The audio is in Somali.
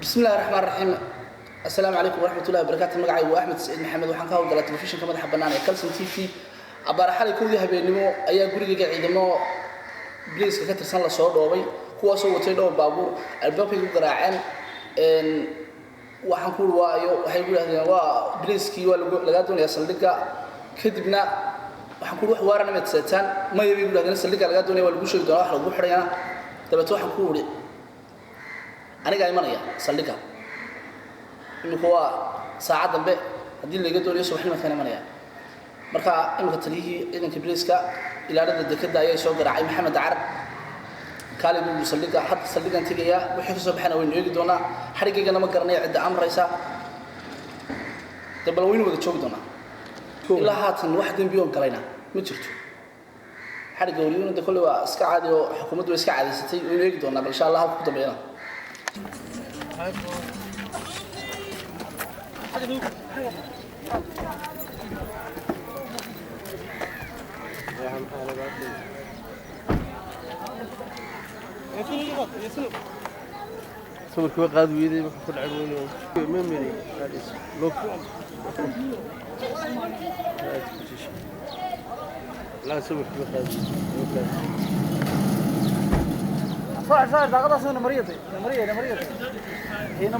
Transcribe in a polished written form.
Bismillahi raxmaan raxiim. Assalaamu calaykum waraxmatullahi wabarakatu. Magacaygu waa Axmed Saciid Maxamed, waxaan ka howlgalaa telefishinka madaxa bannaan ee Kalson TV. Abbaara xalay 1dii habeenimo ayaa gurigayga ciidamo biliiska ka tirsan lasoo dhoobay, kuwaasoo watay dhowr baabuur. Albaabkay ku garaaceen. Waxaan ku uri waayo, waxay ku yidhahdeen waa biliiskii, waa lagaa doonayaa saldhigga. Kadibna waxaan ku uri wax waarana maad seetaan? Maya bay ku yidhahdeen, saldhigga lagaa doonaya, waa lagu sheegi doonaa wax lagu xidhayana. Dabeetna waxaan ku uri anigaa imanaya saldhigga, imika waa saacad dambe, haddii laga doonayo subaxnimadkaan imanaya. Marka imika taliyihii ciidanka biliiska ilaalada dekadda ayaa soo garaacay, Maxamed Carab kaali buu saldhigga. Hadda saldhiggan tegayaa, wixii kasoo baxana waynu eegi doonaa. Xadhigaygana ma garanaya cidda amraysa de, bal waynu wada joogi doonaa. Ilaa haatan wax dembi oon galayna ma jirto. Xadhigga wariyuna de kolley waa iska caadi oo xukuumaddu way iska caadaysatay. Waynu eegi doonaa bal insha Allah halka ku dambeeyana. Sawirka waa qaadi weyday, wuxuu ku dhacay weyne memory look. La sawirka waa qaadi weyday. صاحب صاحب daaqadaas na mariyatay, na mariya, na mariyatay, na mariya.